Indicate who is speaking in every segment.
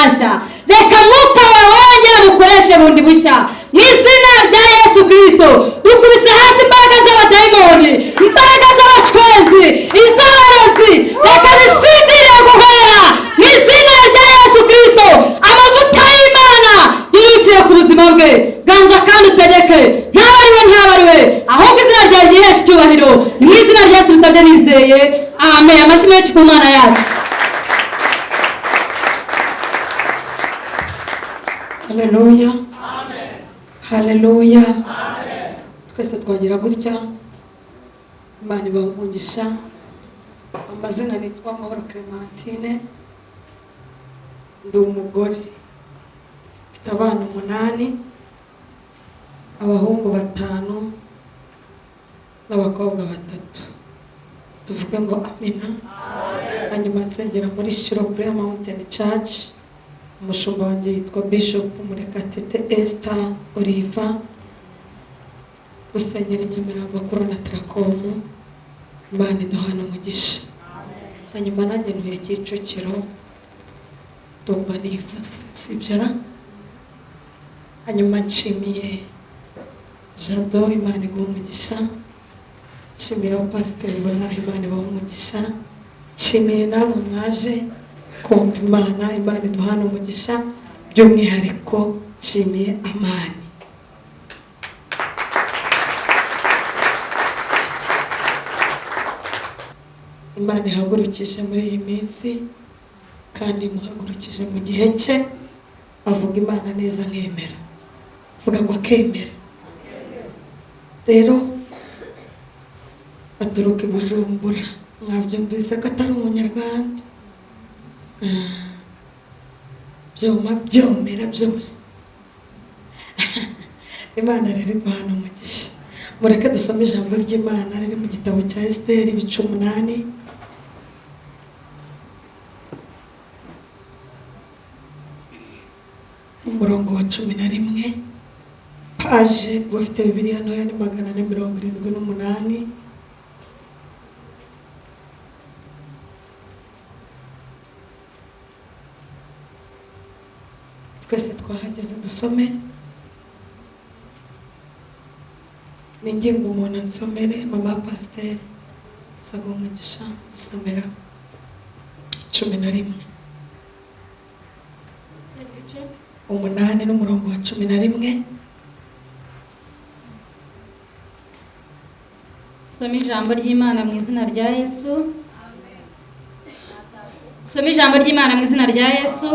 Speaker 1: bushyashya. Reka Mwuka wawe wongere amukoreshe bundi bushya mu izina rya Yesu Kirisito. Dukubise hasi imbaraga z'abadayimoni, imbaraga z'abacwezi, iz'abarozi, reka zisinziriye guhera mu izina rya Yesu Kirisito. Amavuta y'Imana yirukire ku buzima bwe. Ganza kandi utegeke, ntaba ari we, ntaba ari we, ahubwo izina ryawe ryihesha icyubahiro. Ni mu izina rya Yesu bisabye nizeye, amen. Amashyi menshi ku Mana yacu.
Speaker 2: Haleluya, haleluya! Twese twagira gutya. Imana ibaha umugisha. Amazina nitwa Amahoro Clementine, ndi umugore, mfite abana umunani, abahungu batanu n'abakobwa batatu. Tuvuge ngo amina. Hanyuma nsengera muri Shiloh Prayer Mountain Church. Umushumba wanjye yitwa Bishop Murekatete Esther Oliva. Dusengera i Nyamirambo kuri Onatracom. Imana iduhana umugisha. Hanyuma nanjye ntuye Kicukiro. Ndumva nivuze, sibyo ra? Hanyuma nshimiye Jado, Imana iguha umugisha. Nshimiye abapasiteri bari aho, Imana ibaha umugisha. Nshimiye namwe mwaje kumva Imana, Imana iduhana umugisha. By'umwihariko nshimiye Amani. Imana ihagurukije muri iyi minsi kandi imuhagurukije mu gihe cye. Avuga Imana neza nkemera, avuga ngo akemera. Rero aturuka i Bujumbura, mwabyumvise ko atari umunyarwanda. Byoma byomera byose. Imana rero iduhana umugisha. Mureke dusome ijambo ry'Imana riri mu gitabo cya Esiteri, ibice 8, umurongo wa 11. Paje bafite Bibiliya ntoya ni 478. Twese twahageze, dusome. Ningingo umuntu ansomere. Mama pasiteri, saga umugisha, dusomera 11, 8 n'umurongo wa 11.
Speaker 1: Soma ijambo ry'Imana mu izina rya Yesu. Soma ijambo ry'Imana mu izina rya Yesu.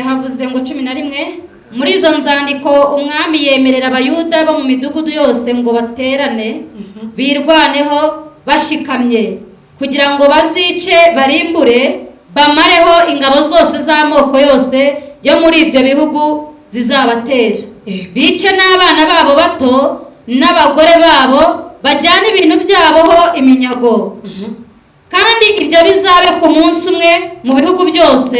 Speaker 1: Havuze ngo 11: muri izo nzandiko umwami yemerera Abayuda bo mu midugudu yose ngo baterane, birwaneho bashikamye, kugira ngo bazice, barimbure, bamareho ingabo zose z'amoko yose yo muri ibyo bihugu zizabatera, bice n'abana babo bato n'abagore babo, bajyane ibintu byabo ho iminyago. Kandi ibyo bizabe ku munsi umwe mu bihugu byose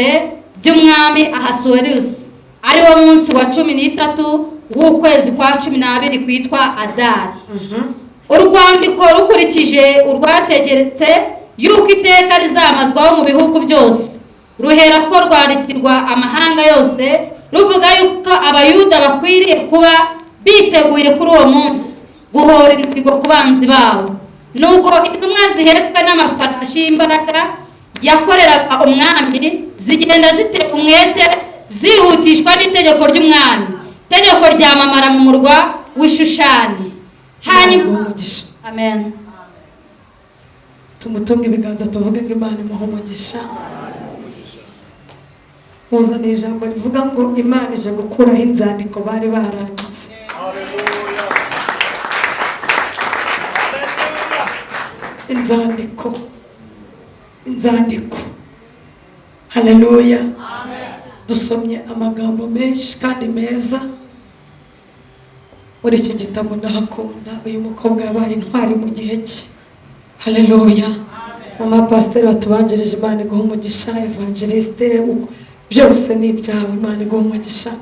Speaker 1: by'umwami Ahasuwerusi, ari wo munsi wa 13 w'ukwezi kwa 12 kwitwa Adari. Urwandiko rukurikije urwategetse yuko iteka rizamazwaho mu bihugu byose, ruhera ko rwandikirwa amahanga yose, ruvuga yuko Abayuda bakwiriye kuba biteguye kuri uwo munsi guhora inzigo ku banzi babo. Nuko intumwa zihetswe n'amafarashi y'imbaraga yakoreraga umwami zigenda zitera umwete, zihutishwa n'itegeko ry'umwami. Itegeko ryamamara mu murwa w'Ishushani.
Speaker 2: Imana iguhe
Speaker 1: Hanyuma
Speaker 2: umugisha.
Speaker 1: Amen.
Speaker 2: Tumutunge ibiganza, tuvuge ngo Imana imuhe umugisha. Muzaniye ijambo rivuga ngo Imana ije gukuraho inzandiko bari baranditse. Inzandiko, inzandiko. Haleluya! Dusomye amagambo menshi kandi meza muri iki gitabo. Ndahakunda. Uyu mukobwa yabaye intwari mu gihe cye. Haleluya! Mama pasiteri watubanjirije, Imana iguha umugisha. Evangeliste, byose ni ibyawe, Imana iguha umugisha.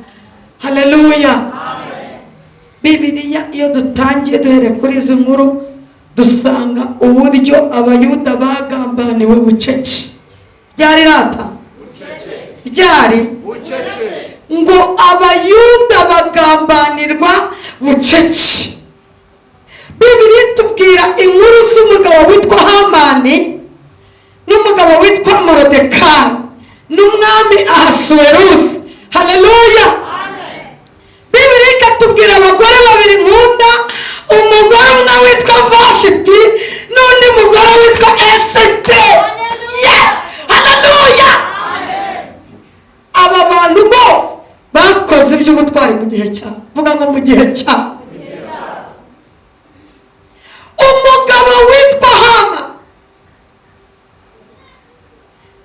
Speaker 2: Haleluya! Bibiliya iyo dutangiye duhereye kuri izi nkuru, dusanga uburyo Abayuda bagambaniwe bucece. Ryari rata? Ryari? Ngo Abayuda bagambanirwa bucece. Bibiri tubwira inkuru z'umugabo witwa Hamani n'umugabo witwa Morodekayi n'umwami Ahasuwerusi. Haleluya. Bibiri ikatubwira abagore babiri nkunda, umugore umwe witwa Vashiti n'undi mugore witwa Esiteri. Haleluya. Aba bantu bose bakoze iby'ubutwari mu gihe cyabo. Vuga ngo mu gihe cyabo. Umugabo witwa Hama,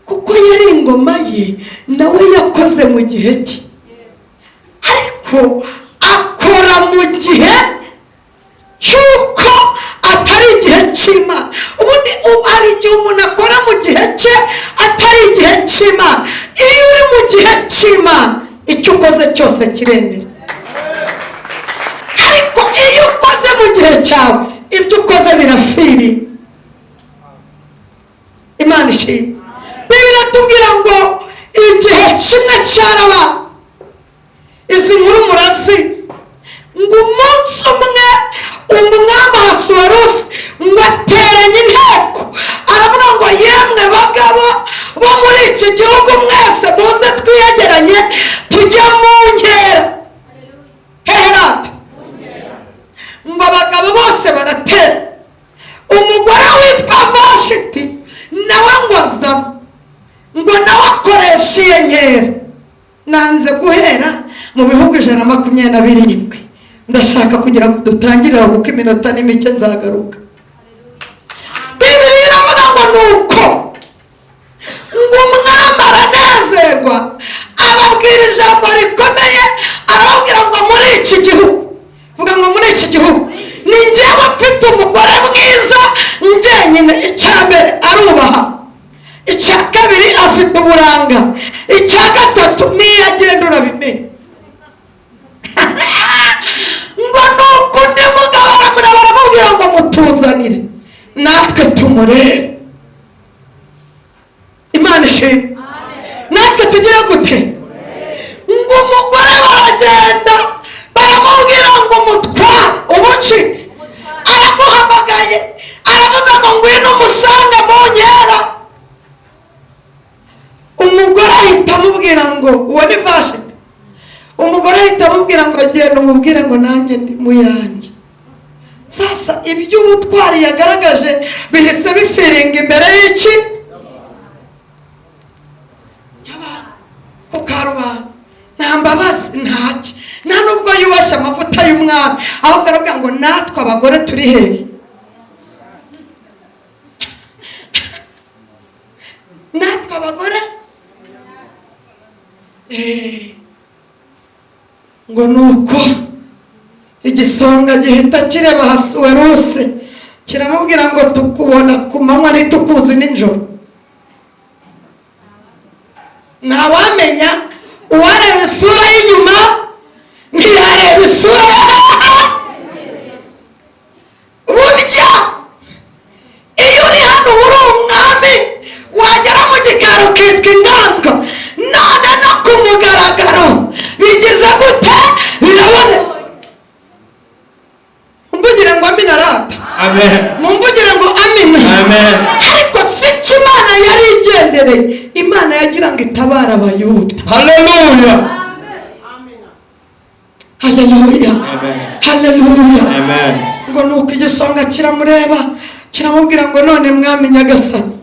Speaker 2: kuko yari ingoma ye, nawe yakoze mu gihe cye, ariko akora mu gihe cy'uko atari igihe cy'Imana. Ubundi hari igihe umuntu akora mu gihe cye atari igihe cy'Imana. Iyo uri mu gihe cy'Imana icyo ukoze cyose kiremera, ariko iyo ukoze mu gihe cyawe ibyo ukoze birafiri. Imana ishimwe. Bibiliya iratubwira ngo igihe kimwe cyaraba, izi nkuru murazizi, ngo umunsi umwe umwami Ahasuwerusi ngo ateranye inteko, aravuga ngo yemwe bagabo bo muri iki gihugu mwese muze twiyegeranye tujye mu nkera. Heherata ngo abagabo bose baratera, umugore witwa Vashiti nawe ngo azamo, ngo nawe akoresha iyo nkera. Nanze guhera mu bihugu 127, ndashaka kugira ngo dutangirire kuko iminota ni mike, nzagaruka. Bibiliya iravuga ngo nuko ngo umwami aranezerwa, ababwira ijambo rikomeye, arababwira ngo muri iki gihugu, vuga ngo muri iki gihugu ni njyewe mfite umugore mwiza njyenyine. Icya mbere arubaha, icya kabiri afite uburanga, icya gatatu niyo agenda urabimenya. Ngo nuko undi mugabo aramureba aramubwira ngo mutuzanire natwe tumurebe. Imana ishimwe. Natwe tugire gute? Ngo umugore baragenda baramubwira ngo umutware ubuki araguhamagaye, aravuze ngo ngwino umusange mu nkera. Umugore ahita amubwira ngo uwo ni Vashiti. Umugore ahita amubwira ngo genda umubwire ngo nanjye ndi mu yanjye. Sasa iby'ubutwari yagaragaje bihise bifiringa imbere y'iki? Y'abantu ku karubanda. Nta mbabazi, ntaki, nta nubwo yubashye amavuta y'umwami, ahubwo aravuga ngo natwe abagore turi hehe? Natwe abagore ngo nuko igisonga gihita kireba Ahasuwerusi kiramubwira ngo tukubona ku manywa ntitukuzi nijoro. Ntawamenya, uwareba isura y'inyuma ntiyareba isura. Burya iyo uri hano uri umwami, wagera mu gikari ukitwa inganzwa. None no ku mugaragaro bigize gute? Birabonetse. Mvugire ngo amina rata.
Speaker 3: Amen.
Speaker 2: Mumvugire ngo amina.
Speaker 3: Amen.
Speaker 2: Ariko si cyo Imana yari igendereye. Imana yagira ngo itabare Abayuda.
Speaker 3: Haleluya.
Speaker 2: Haleluya.
Speaker 3: Amen.
Speaker 2: Haleluya.
Speaker 3: Amen.
Speaker 2: Ngo nuko igisonga kiramureba kiramubwira ngo none mwami nyagasani,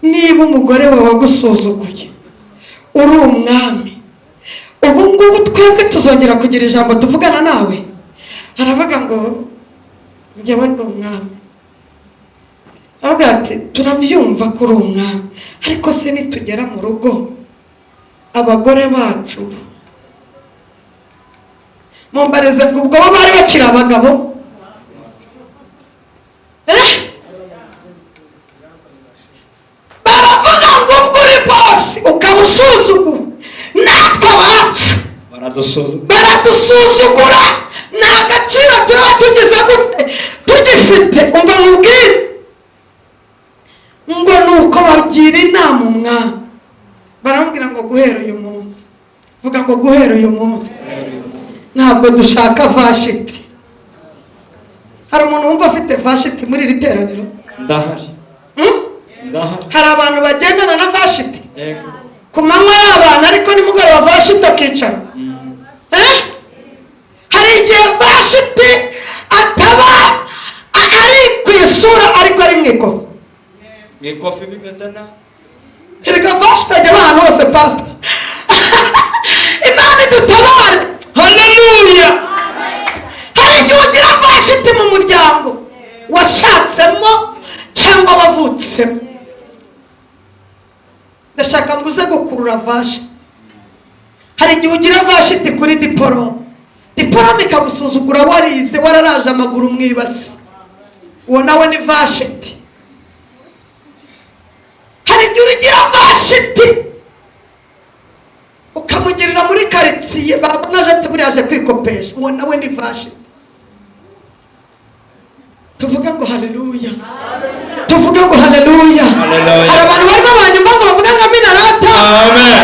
Speaker 2: niba umugore wawe agusuzuguye uri umwami, ubu ngubu twebwe tuzongera kugira ijambo tuvugana nawe? Aravuga ngo njyewe ndi umwami. Aravuga ati turabyumva ko uri umwami, ariko se nitugera mu rugo abagore bacu mumbarize ngo ubwo bo bari bakiri abagabo? Baravuga ngo ubwo uri bosi ukaba usuzugura, natwe abacu baradusuzugura, nta gaciro turaba tugize gute tugifite. Umva nkubwire ngo nuko bagira inama umwami, baramubwira Arababwira ngo guhera uyu munsi, vuga ngo guhera uyu munsi ntabwo dushaka Vashiti. Hari umuntu wumva afite Vashiti muri iri teraniro?
Speaker 3: Ndahari. Ndahari.
Speaker 2: Hari abantu bagendana na Vashiti.
Speaker 3: Yego.
Speaker 2: Ku manywa ari abantu, ariko nimugoroba Vashiti akicara. Hari igihe Vashiti ataba ari ku isura ariko ari mu ikofi.
Speaker 3: Mu ikofi bimeze nabi.
Speaker 2: Erega Vashiti ajya aba ahantu hose. Pasita, Imana idutabare.
Speaker 3: Haleluya.
Speaker 2: Hari igihe ugira Vashiti mu muryango washatsemo cyangwa wavutsemo. Ndashaka ngo uze gukurura Vashiti. Hari igihe ugira Vashiti kuri diporome, diporome ikagusuzugura, warize wararaje amaguru mu ibasi. Uwo nawe ni Vashiti. Hari igihe ugira Vashiti ukamugirira muri karitsiye, babona aje ati buriya aje kwikopesha. Uwo nawe ni Vashiti. Tuvuge ngo haleluya, tuvuge ngo haleluya.
Speaker 3: Haleluya.
Speaker 2: Hari abantu barimo banyumva ngo bavuge ngo amina rata.
Speaker 3: Amen.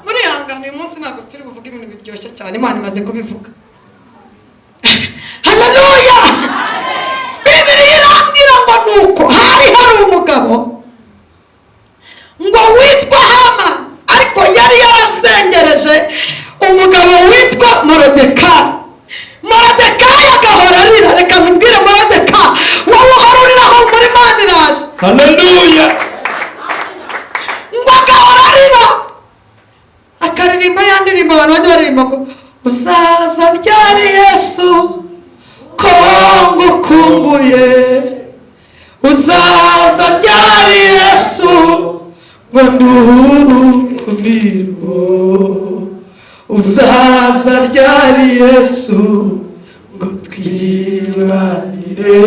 Speaker 2: Murihangana, uyu munsi ntabwo turi buvuge ibintu biryoshye cyane, Imana imaze kubivuga. Haleluya. Bibiliya irambwira ngo nuko hari hari umugabo ngo witwa Hama, ariko yari yarazengereje umugabo witwa Morodekayi. Morodekayi agahora arira. Reka nkubwire, Morodekayi, wowe uhora urira, humura, Imana iraje.
Speaker 3: Haleluya.
Speaker 2: Ngo agahora arira, akaririmba ya ndirimbo abantu bajya baririmba ngo uzaza ryari Yesu ko ngukumbuye, uzaza ryari Yesu ngo nduhukumirwo, uzaza ryari Yesu ngo twibanire,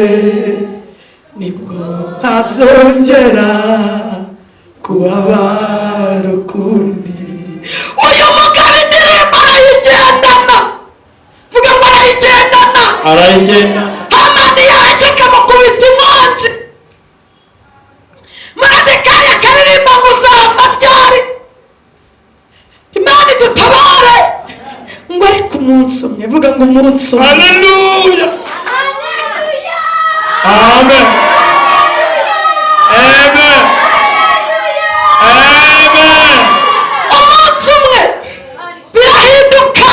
Speaker 2: nibwo ntazongera kubabara ukundi. Uyu mugabo indirimbo arayigendana. Vuga ngo arayigendana.
Speaker 3: Arayigenda.
Speaker 2: Hamani yaje akamukubita inkonji, Morodekayi akaririmba ngo uzaza ryari, Imana idutabare. Ngo ariko umunsi umwe, vuga ngo umunsi umwe.
Speaker 3: Haleluya. Amen. Amen. Amen.
Speaker 2: Umunsi umwe birahinduka.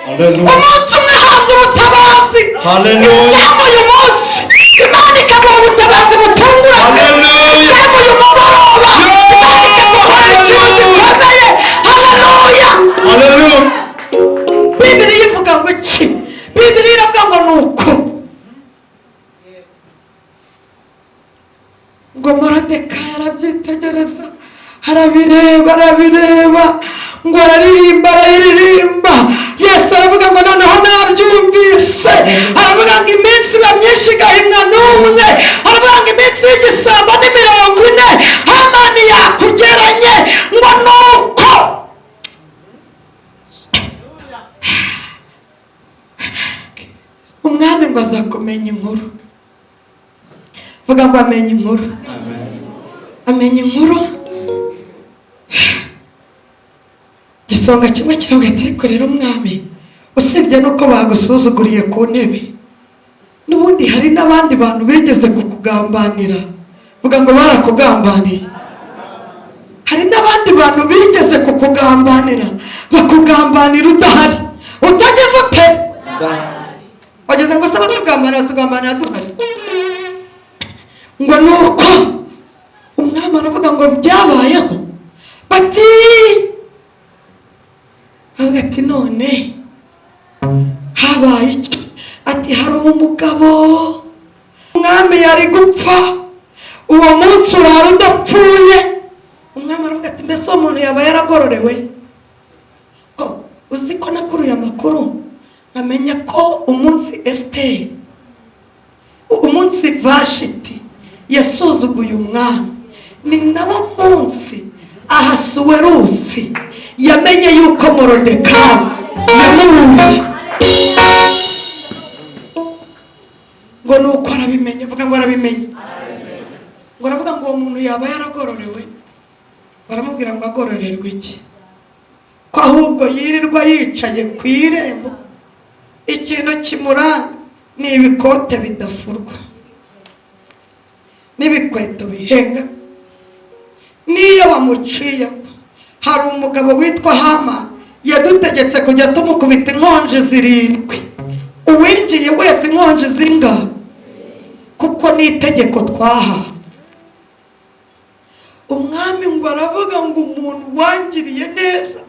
Speaker 3: Haleluya.
Speaker 2: Umunsi umwe haza ubutabazi.
Speaker 3: Haleluya.
Speaker 2: Icyampa uyu munsi Imana ikaguha ubutabazi butunguranye.
Speaker 3: Haleluya.
Speaker 2: Icyampa uyu mugoroba Imana ikagukorera ikintu gikomeye. Haleluya.
Speaker 3: Haleluya.
Speaker 2: Bibiliya ivuga ngo iki? Bibiliya iravuga ngo ni uko ngo Morodekayi arabyitegereza, arabireba, arabireba, ngo araririmba, arayiririmba. Yesu aravuga ngo noneho nabyumvise. Aravuga ngo iminsi iba myinshi igahimwa n'umwe. Aravuga ngo iminsi y'igisambo ni 40. Hamani yakugeranye. Ngo nuko umwami ngo aza kumenya inkuru. Vuga ngo amenya inkuru. Amenya inkuru. Igisonga kimwe kiravuga ati ariko rero umwami, usibye nuko bagusuzuguriye ku ntebe, n'ubundi hari n'abandi bantu bigeze kukugambanira. Vuga ngo barakugambaniye. Hari n'abandi bantu bigeze kukugambanira, bakugambanira udahari, utageze ute, wageze ngo se batugambanira, tugambanira duhari. Ngo nuko umwami aravuga ngo byabayeho bati, avuga ati none habaye iki? Ati hari umugabo umwami yari gupfa uwo munsi urara udapfuye. Umwami aravuga ati mbese uwo muntu yaba yaragororewe? Ko uzi ko nakuruye amakuru nkamenya ko umunsi Esiteri, umunsi Vashiti yasuzuguye umwami, ni nawo munsi Ahasuwerusi yamenye yuko Morodekayi yamuburiye. Ngo nuko arabimenye. Avuga ngo arabimenye. Ngo aravuga ngo uwo muntu yaba yaragororewe. Baramubwira ngo agororerwe iki, ko ahubwo yirirwa yicaye ku irembo, ikintu kimuranga ni ibikote bidafurwa n'ibikweto bihenga. N'iyo bamuciye, hari umugabo witwa Hama yadutegetse kujya tumukubita inkonji 7, uwinjiye wese inkonji zingahe, kuko ni itegeko twahawe. Umwami ngo aravuga ngo umuntu wangiriye neza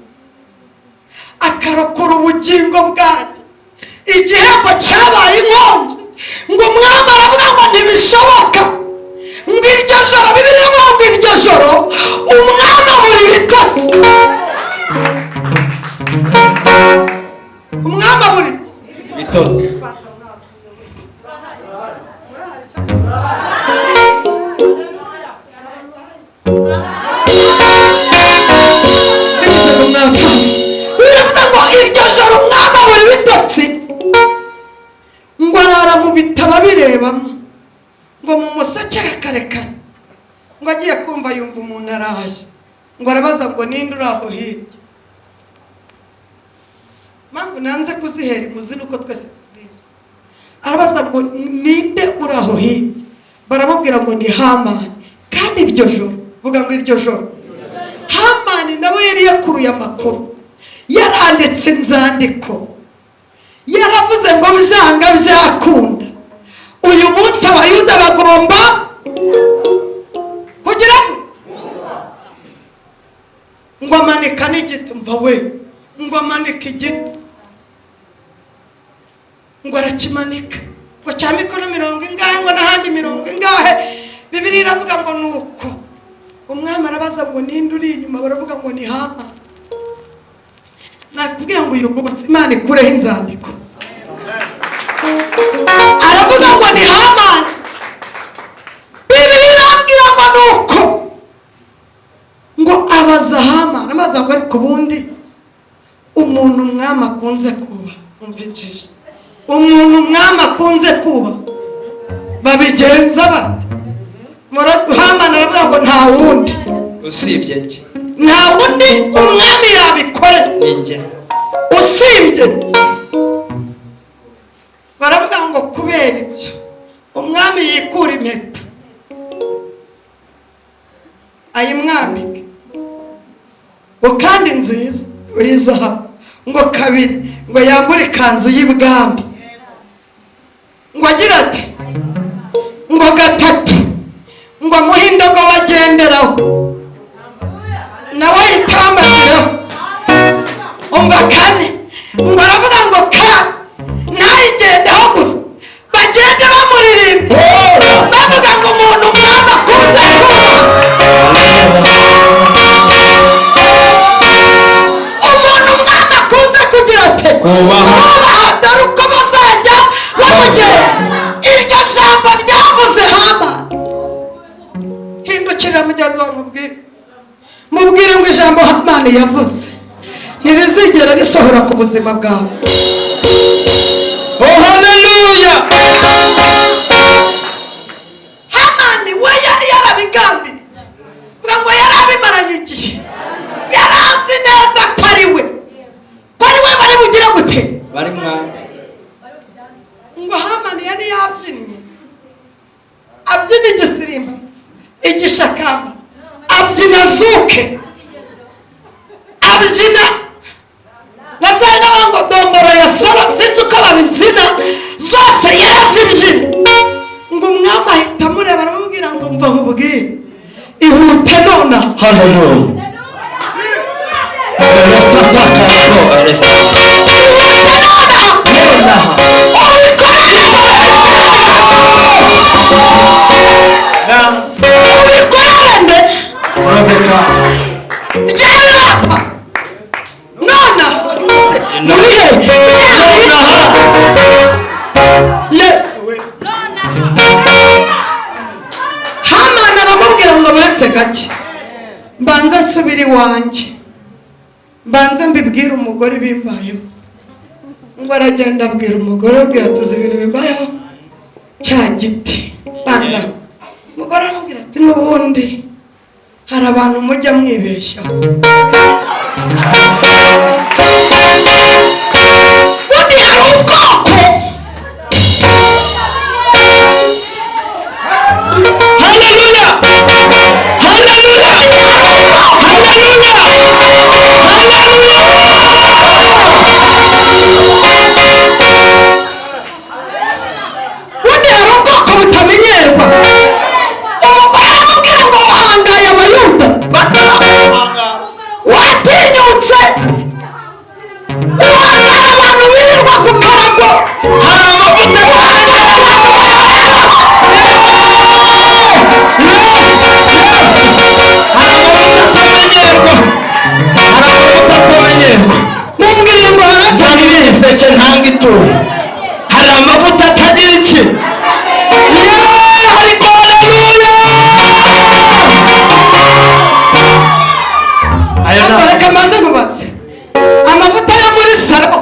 Speaker 2: akarokora ubugingo bwanjye, igihembo cyabaye inkonji. Ngo umwami aravuga ngo ntibishoboka. Ngo iryo joro, Bibiliya ivuga ngo iryo joro umwami abura ibitotsi. Umwami abura iki?
Speaker 3: Ibitotsi.
Speaker 2: Biravuga ngo iryo joro umwami abura ibitotsi, ngo arara mu bitabo abirebamo, ngo mu museke karekare. Ngo agiye kumva yumva umuntu araje, ngo arabaza ngo ninde uri aho hirya. Mpamvu nanze kuzihera imuzi nuko twese tuzizi. Arabaza ngo ninde uri aho hirya, baramubwira ngo ni Hamani. Kandi iryo joro, vuga ngo iryo joro Hamani nawe yari yakuruye amakuru, yaranditse inzandiko, yaravuze ngo byanga byakunda uyu munsi Abayuda bagomba kugira ngo amanika n'igiti. Mva we, ngo amanika igiti, ngo arakimanika ngo cya mikono 50 ngo n'ahandi 50. Bibiliya iravuga ngo nuko umwami arabaza ngo ninde uri inyuma, baravuga ngo ni Hama. Nakubwiye ngo uyu munsi Imana ikureho inzandiko. Aravuga ngo ni Hamani. Bibiliya irambwira ngo nuko ngo abaza Hamani, amaze ngo ariko ubundi umuntu umwami akunze kuba, umva injiji, umuntu umwami akunze kuba babigenza bate? Hamani aravuga ngo nta wundi
Speaker 3: usibye njye,
Speaker 2: nta wundi umwami yabikorera
Speaker 3: ni njye
Speaker 2: usibye njye. Baravuga ngo kubera ibyo umwami yikura impeta ayimwambike, ngo kandi nziza y'izahabu, ngo kabiri ngo yambure ikanzu y'ibwami, ngo agira ati ngo gatatu ngo amuhe indogobe agenderaho nawe ayitambagireho, umva kane ngo aravuga ngo ka ntayigendeho gusa, bagende bamuririmba bavuga ngo umuntu umwami akunze kuba, umuntu umwami akunze kugira ate, kubaha, dore uko bazajya bamugenza. Iryo jambo ryavuze Hama. Hindukirira mugenzi wawe mubwire ngo ijambo Hamani yavuze ntirizigera risohora ku buzima bwawe.
Speaker 3: Oh haleluya!
Speaker 2: Hamani we yari yarabigambiriye, vuga ngo yari abimaranye igihe, yari azi neza ko ari we, ko ari we bari bugire gute,
Speaker 3: bari mwana.
Speaker 2: Ngo Hamani yari yabyinnye, abyina igisirimba, igishakamba, abyina zuke, abyina na byari n'abango domboro ya soro, sinzi uko babibyina zose yarazibyina. Ngo umwami ahita amureba aramubwira ngo mva nkubwire, ihute nonaha.
Speaker 3: Haleluya!
Speaker 2: Ihute nonaha, ubikorere, ubikorere nde ryarapfa nonaha muri he ryari Yesu we. Hamani aramubwira ngo muretse gake mbanze nsubire iwanjye, mbanze mbibwire umugore bimbayeho. Ngo aragenda abwira umugore, abwira tuzi ibintu bimbayeho cya giti banza. Umugore aramubwira ati n'ubundi Hari abantu mujya mwibeshya. Ubundi hari ubwoko.
Speaker 3: Haleluya! Haleluya! Haleluya! Haleluya!
Speaker 2: Ubundi hari ubwoko butamenyerwa. Umugore aramubwira ngo wahangaye Abayuda, watinyutse uhangara abantu birirwa ku karago.
Speaker 3: Hari amavuta.
Speaker 2: Uhangara abantu.
Speaker 3: Hari amavuta atamenyerwa. Hari amavuta atamenyerwa.
Speaker 2: Mumbwire ngo
Speaker 3: Ntanga ibiseke, ntanga ituro. Hari amavuta atagira iki? Yeah, ariko haleluya! Ayo
Speaker 2: Ariko reka mbanze nkubaze, amavuta yo muri salo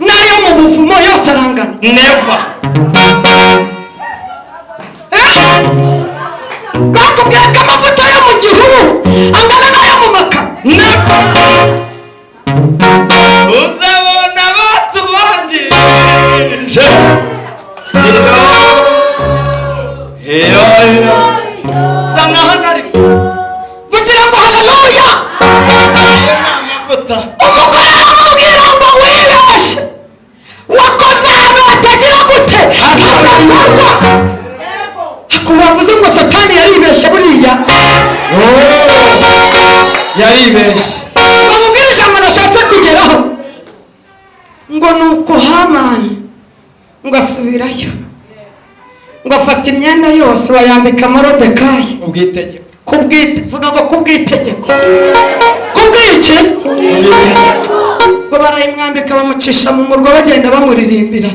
Speaker 2: n'ayo mu buvumo yose arangana?
Speaker 3: Never.
Speaker 2: Eh? Bakubwiye ko amavuta yo mu gihuru angana n'ayo mu makaro?
Speaker 3: Never. Uzabona batubanjirije. Iyo, iyo, iyo. Sa nkaho nari.
Speaker 2: Vugira ngo haleluya.
Speaker 3: Ayo ni amavuta.
Speaker 2: Umugore aramubwira ngo wibeshe, wakoze ahantu hatagira gute? Hadakorwa. Ako bavuze ngo Satani yaribeshye buriya.
Speaker 3: Oh, yaribeshye.
Speaker 2: Ngo mubwire ijambo nashatse kugeraho, ngo ni uko Hamani ngo asubirayo, ngo afata imyenda yose bayambika Morodekayi.
Speaker 3: Ubwitegeko.
Speaker 2: Kubwite, vuga ngo kubw'itegeko. Kubw'iki? Ngo barayimwambika, bamucisha mu murwa, bagenda bamuririmbira.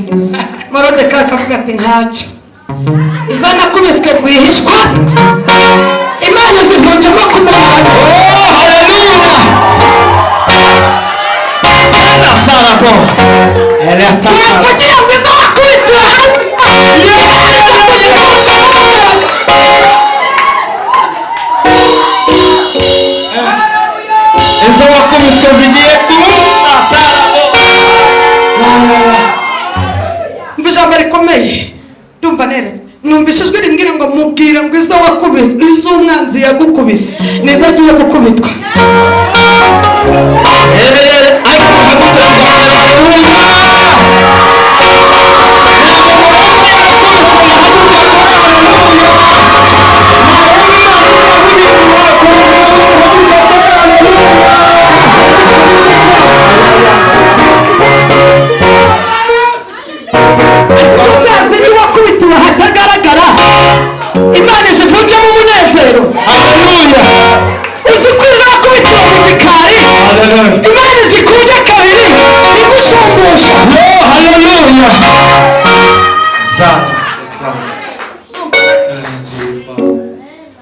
Speaker 2: Morodekayi akavuga ati ntacyo, izo nakubiswe rwihishwa Imana zivunjemo ku mugaragaro.
Speaker 3: Oh, haleluya! Ena sarabo. Eleta.
Speaker 2: Ntabwo ugiye ngo izo wakubitiwe hano zivunjemo umugaragaro.
Speaker 3: Izo wakubiswe zigiye kuba sarabo.
Speaker 2: Umva ijambo rikomeye. Ndumva neretswe, numvise ijwi rimbwira ngo mubwire ngo izo wakubise, iz'umwanzi yagukubise, nizo agiye gukubitwa.
Speaker 3: Ariko muhaguruke ngo haleluya!
Speaker 2: Uzaze niwakubitiwe ahatagaragara, Imana izivunjemo umunezero.
Speaker 3: Haleluya!
Speaker 2: Uzi ko izakubitiwe mu gikari,
Speaker 3: Haleluya!
Speaker 2: Imana izikubye kabiri igushumbusha.
Speaker 3: Yo, haleluya! Zara.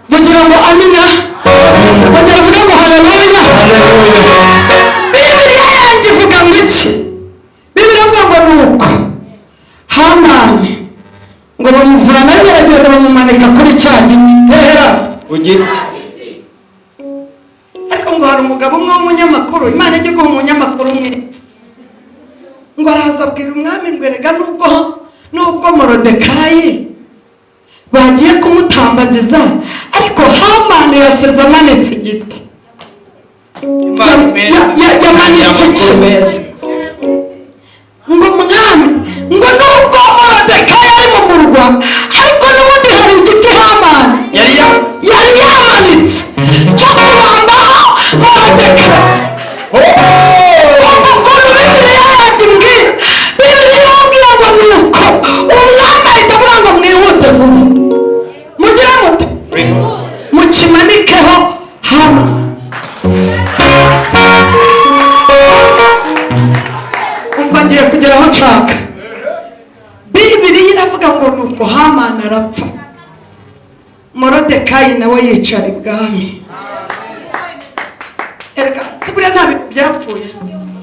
Speaker 2: Vugira ngo amina. Bagira vuga ngo haleluya.
Speaker 3: Haleluya!
Speaker 2: Bibiliya yanjye ivuga ngo iki? Bibiliya ivuga ngo ni uko Hamani ngo bamuvanayo, baragenda bamumanika kuri cya giti hehera.
Speaker 3: Ku giti.
Speaker 2: Ariko ngo hari umugabo umwe w'umunyamakuru, Imana ijya iguha umunyamakuru mwiza, ngo araza abwira umwami ngo erega nubwo Morodekayi bagiye kumutambagiza, ariko Hamani yasize amanitse igiti.
Speaker 3: Imana
Speaker 2: Yamanitse iki?
Speaker 3: Amakuru meza.
Speaker 2: Ngo mwami, ngo nubwo Morodekayi ari mu murwa, ariko n'ubundi hari igiti Hamani
Speaker 3: Yari ya
Speaker 2: yari yamanitse cyo kubambaho Morodekayi.
Speaker 3: Oh!
Speaker 2: Ukuntu Bibiliya yanjye imbwira, Bibiliya irambwira ngo ni uko umwami ahita avuga ngo mwihute vuba, mugire mute? Mukimanikeho hano. Umva, ngiye kugera aho nshaka. Bibiliya iravuga ngo ni uko Hamani arapfa, Morodekayi nawe yicara ibwami. Erega si buriya nta bintu byapfuye?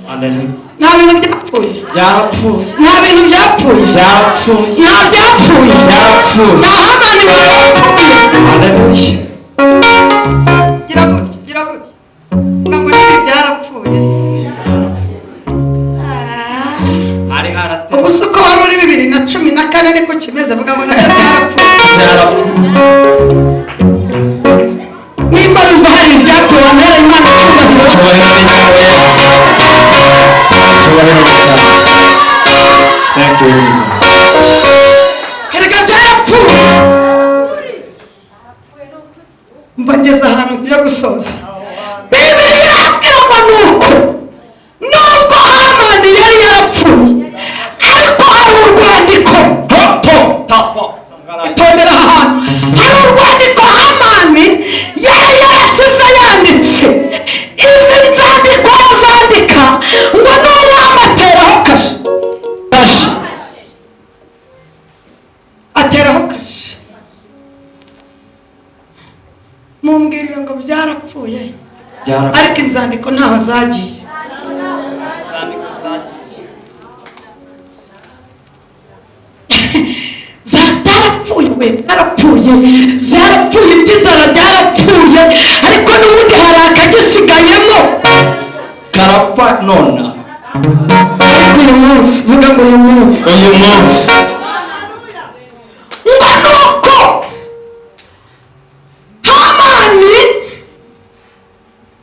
Speaker 3: Haleluya!
Speaker 2: Nta bintu byapfuye?
Speaker 3: Byarapfuye.
Speaker 2: Nta bintu byapfuye?
Speaker 3: Byarapfuye.
Speaker 2: Nta byapfuye?
Speaker 3: Byarapfuye.
Speaker 2: Nta Hamani wawe wapfuye?
Speaker 3: Haleluya!
Speaker 2: Gira gutya, gira gutya, vuga ngo nibi byarapfuye. Ah.
Speaker 3: Hari harateye.
Speaker 2: Ubu si uko wari uri 2014 niko kimeze? Vuga ngo nabyo byarapfuye.
Speaker 3: Byarapfuye.
Speaker 2: Nimba numva hari ibyapfuye, wamera Imana icyubahiro.
Speaker 3: Icyubahiro ni icyawe, Yesu. Icyubahiro ni icyawe. Thank you, Jesus.
Speaker 2: Erega byarapfuye. Mba ngeze ahantu ngiye gusoza. Bibiri irambwira ngo nuko nubwo Hamani yari yarapfuye, ariko hari urwandiko.
Speaker 3: To ta po sangara.
Speaker 2: Itondera aha hantu. Hari urwandiko Hamani yari yarasize yanditse. Izi nzandiko azandika ngo n'umwami ateraho kashe.
Speaker 3: Kashe.
Speaker 2: Ateraho kashe. Mumbwirire ngo byarapfuye.
Speaker 3: Byarapfuye.
Speaker 2: Ariko inzandiko ntaho zagiye.
Speaker 3: Inzandiko zagiye.
Speaker 2: Byarapfuye we, byarapfuye, byarapfuye. Iby'inzara byarapfuye, ariko n'ubundi hari akagisigayemo.
Speaker 3: Karapfa nona.
Speaker 2: Ariko uyu munsi, vuga ngo uyu munsi.
Speaker 3: Uyu munsi.
Speaker 2: Ngo nuko Hamani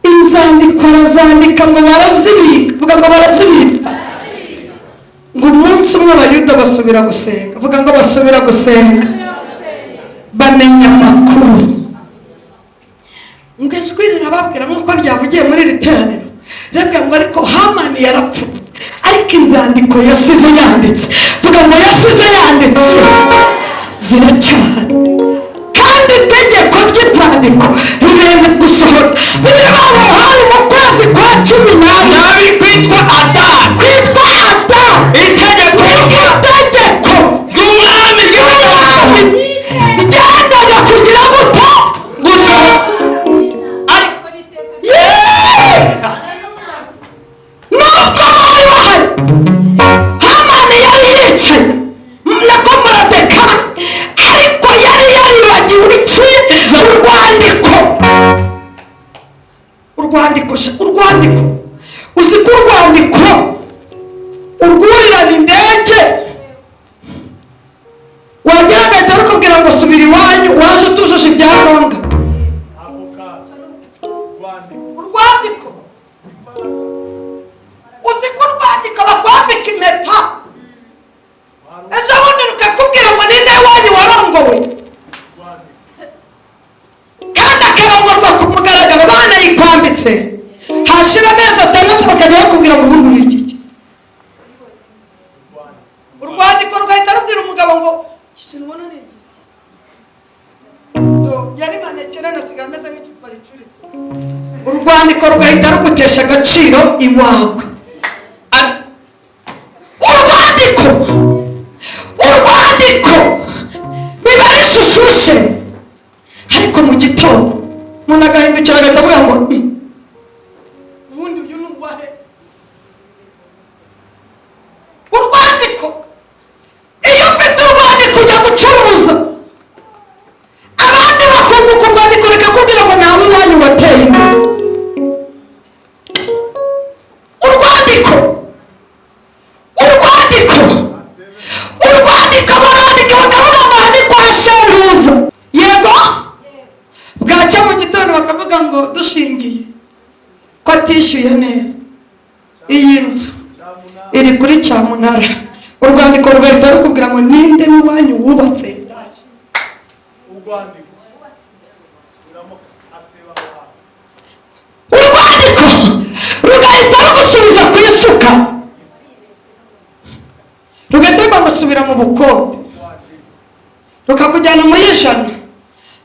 Speaker 2: inzandiko arazandika, ngo barazibika. Vuga ngo barazibika. Ngo umunsi umwe Abayuda basubira gusenga. Vuga ngo basubira gusenga, bamenya amakuru. Ngo ijwi rirababwira nk'uko ryavugiye muri iri teraniro, rirabwira ngo ariko Hamani yarapfuye, ariko inzandiko yasize yanditse, vuga ngo yasize yanditse, ziracyahari, kandi itegeko ry'inzandiko rirenda gusohora. Bireba ngo hari mu kwezi kwa 12
Speaker 3: Nabi kwitwa Adari.
Speaker 2: Kwitwa Adari.
Speaker 3: Itegeko
Speaker 2: Itegeko
Speaker 3: ry'umwami.
Speaker 2: Ry'umwami ryendaga kugira guta
Speaker 3: Gusohora. Ariko
Speaker 2: Yeee! Nubwo bari bahari, Hamani yari yicaye, nako Morodekayi, ariko yari yaribagiwe iki? Urwandiko. Urwandiko urwandiko, uzi ko urwandiko urwurirana indege, wagera agahita rukubwira ngo subira iwanyu, waje utujuje ibyangombwa. Urwandiko, uzi ko urwandiko bakwambika impeta, ejo bundi rukakubwira ngo ninde wanyu warongowe, kandi akarongorwa ku mugaragaro banayikwambitse, hashira amezi 6 bakajya bakubwira ngo ubundi uri igiki. Urwandiko rugahita rubwira umugabo ngo iki kintu ubona ni igiki? Yari manekera, asigaye ameze nk'icupa ricuritse. Urwandiko rugahita rugutesha agaciro iwawe. Urwandiko, urwandiko biba ari ishusho, ariko mu gitondo umuntu agahindukira agahita avuga ngo ubundi uyu ni uwahe?" Urwandiko, iyo ufite urwandiko ujya gucuruza, abandi bakunguka. Urwandiko rukakubwira ngo ntawe iwanyu wateye imbere. Urwandiko, urwandiko, urwandiko barandika bakavuga ngo aha ni kwa sheruza. Yego, bwacya mu gitondo bakavuga ngo dushingiye ko atishyuye neza, iyi nzu iri kuri cyamunara. Urwandiko rugahita rukubwira ngo ninde w'iwanyu wubatse etaje? Urwandiko rugahita rugusubiza ku isuka, rugahita rwagusubira mu bukode, rukakujyana mu y'ijana.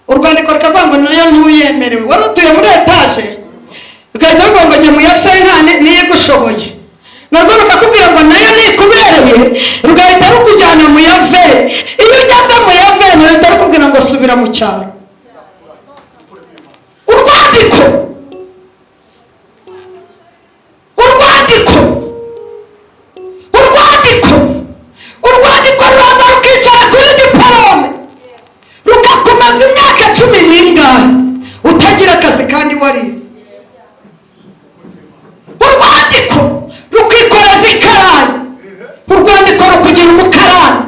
Speaker 2: Urwandiko rukavuga ngo nayo ntuyemerewe, wari utuye muri etaje. Rugahita ruvuga ngo jya mu ya senkani niyo igushoboye. Narwo rukakubwira ngo nayo nikubereye. Rugahita rukujyana mu ya ve. Iyo ugeze mu ya ve, ruhita rukubwira ngo subira mu cyaro. Urwandiko, urwandiko, urwandiko, urwandiko ruraza rukicara kuri diporome, rukakumaza imyaka cumi n'ingahe utagira akazi kandi. Urwandiko rukikoreza ikarani, urwandiko rukugira umukarani.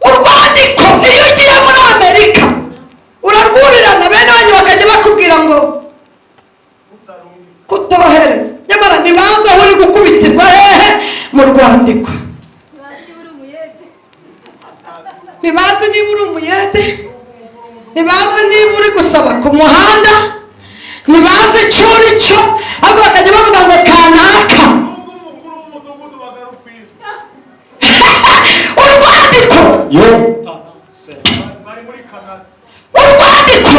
Speaker 2: Urwandiko iyo ugiye muri Amerika urarwurirana, bene wanyu bakajya bakubwira ngo kutohereza, nyamara ntibazi aho uri gukubitirwa. Hehe? Mu rwandiko. Ntibazi niba uri umuyede, ntibazi niba uri gusaba ku muhanda, ntibazi icyo uri cyo, ahubwo bakajya bavuga ngo kanaka. Urwandiko, urwandiko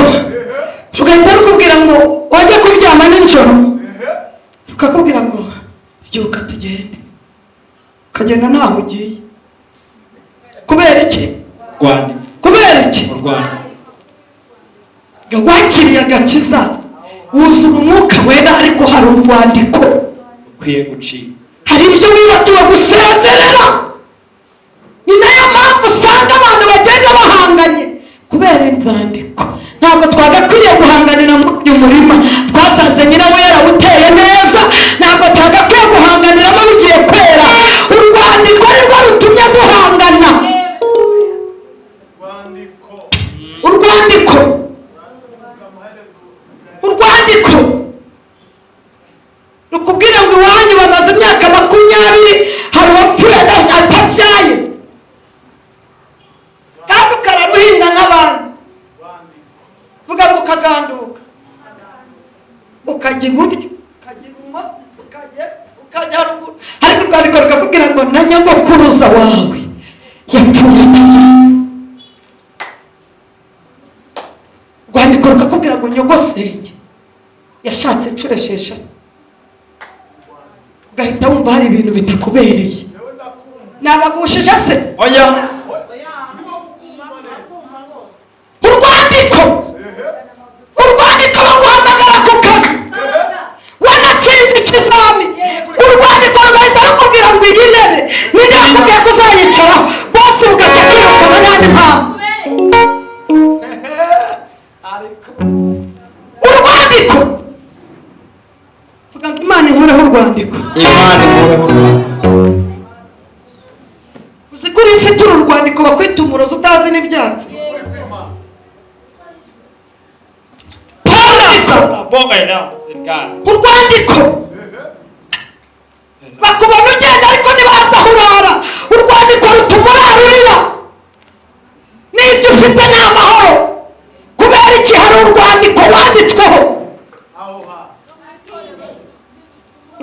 Speaker 2: rugahita rukubwira ngo wajya kuryama nijoro, rukakubwira ngo byuka tugende, ukagenda ntaho ugiye. Kubera iki? Kubera iki? Wakiriye agakiza, wuzura Umwuka Wera, ariko hari urwandiko hari ibyo wibagiwe gusezerera. Ni nayo mpamvu usanga abantu bagenda bahanganye kubera inzandiko. Ntabwo twagakwiriye guhanganira muri uyu murima, twasanze nyirawo yarawuteye neza. Ntabwo twagakwiye guhanganiramo bigiye kwera. Urwandiko ni rwo rutumye duhangana. Urwandiko, urwandiko rukubwira ngo iwanyu bamaze imyaka 20, hari uwapfuye atabyaye, kandi ukararuhinga nk'abandi. Vuga ngo ukaganduka, ukajya iburyo, ukajya ibumoso, ukajya haruguru, ariko urwandiko rukakubwira ngo na nyogokuruza wawe yapfuye atabyaye. Urwandiko rukakubwira ngo nyogosenge yashatse inshuro 6, ugahita wumva hari ibintu bitakubereye. Nabagushije se?
Speaker 3: Oya.
Speaker 2: Urwandiko, urwandiko baguhamagara ku kazi, wanatsinze ikizami, urwandiko rugahita rukubwira ngo iyi ntebe ninde yakubwiye ko uzayicaraho? Bose bugacya kwirukana nta n'impamvu. Urwandiko, vuga ngo Imana inkoreho urwandiko.
Speaker 3: Imana inkoreho urwandiko.
Speaker 2: Uzi ko uri ufite uru rwandiko bakwita umurozi utazi n'ibyatsi. Urwandiko bakubona ugenda, ariko ntibazi aho urara. Urwandiko rutuma urara urira, n'ibyo ufite ni amahoro. Kubera iki? Hari urwandiko wanditsweho.